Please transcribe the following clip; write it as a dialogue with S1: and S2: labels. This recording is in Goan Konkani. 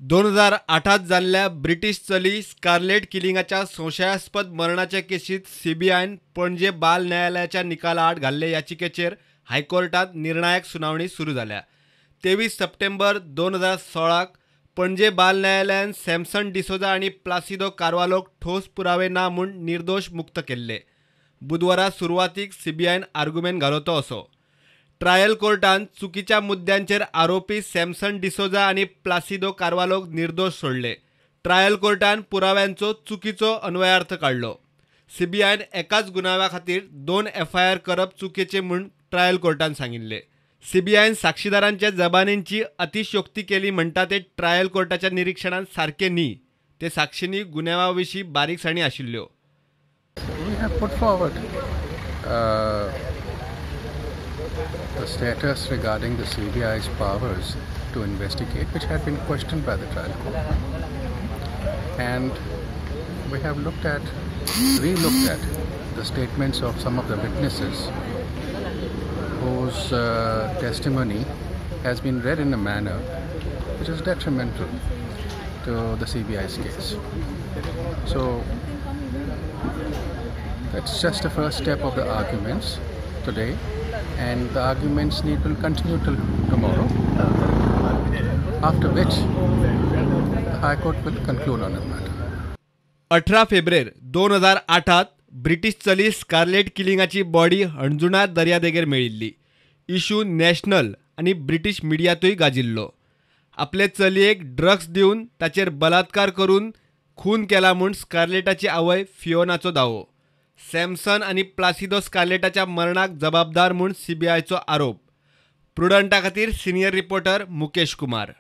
S1: 2008 जाल्ल्या ब्रिटीश चली स्कारलेट किलिंगाच्या संशयास्पद मरणाचे केशीत सीबीआयन पणजे बाल न्यायालयाच्या निकाला आड घाल्ले याचिकेचेर हायकोर्टात निर्णायक सुनावणी सुरू जाल्या. 23 सप्टेंबर 2016 पणजे बाल न्यायालयान सॅमसन डिसोजा आनी प्लासिदो कार्वालोक ठोस पुरावे ना म्हूण निर्दोश मुक्त केल्ले. बुधवारा सुरवातीक सीबीआयन आर्गुमेंट घालो तो असो. ट्रायल कोर्टान चुकीच्या मुद्द्यांचेर आरोपी सॅमसन डिसोजा आनी प्लासिदो कार्वालोक निर्दोश सोडले. ट्रायल कोर्टान पुराव्यांचो चुकीचो अन्वयार्थ काडलो. सीबीआयन एकाच गुन्यांवा खातीर 2 एफआयआर करप चुकीचे म्हूण ट्रायल कोर्टान सांगिल्ले. सीबीआयन साक्षीदारांच्या जबानींची अतिशयोक्ती केली म्हणटा ते ट्रायल कोर्टाच्या निरीक्षणान सारके न्ही. ते साक्षींनी गुन्यांवा विशीं बारीकसाणी आशिल्ल्यो.
S2: We have put forward the status regarding the CBI's powers to investigate, which had been questioned by the trial court. And we have re-looked at the statements of some of the witnesses whose testimony has been read in a manner which is detrimental to the CBI's case. So that's just the first step of the arguments today, and the arguments will continue till tomorrow, after which the High Court will conclude on the matter.
S1: 18 February 2008 British चली स्कारलेट किलिंगाची बॉडी हणजुणा दर्यादेगेर मेळिल्ली. इशू नॅशनल आनी ब्रिटीश मिडियांतूय गाजिल्लो. आपले चलयेक ड्रग्स दिवन ताचेर बलात्कार करून खून केला म्हूण स्कारलेटाची आवय फियोनाचो दावो. सॅमसन आनी प्लासिदो स्कारलेटाच्या मरणाक जबाबदार म्हूण सीबीआयचो आरोप. प्रुडंटा खातीर सिनियर रिपोर्टर मुकेश कुमार.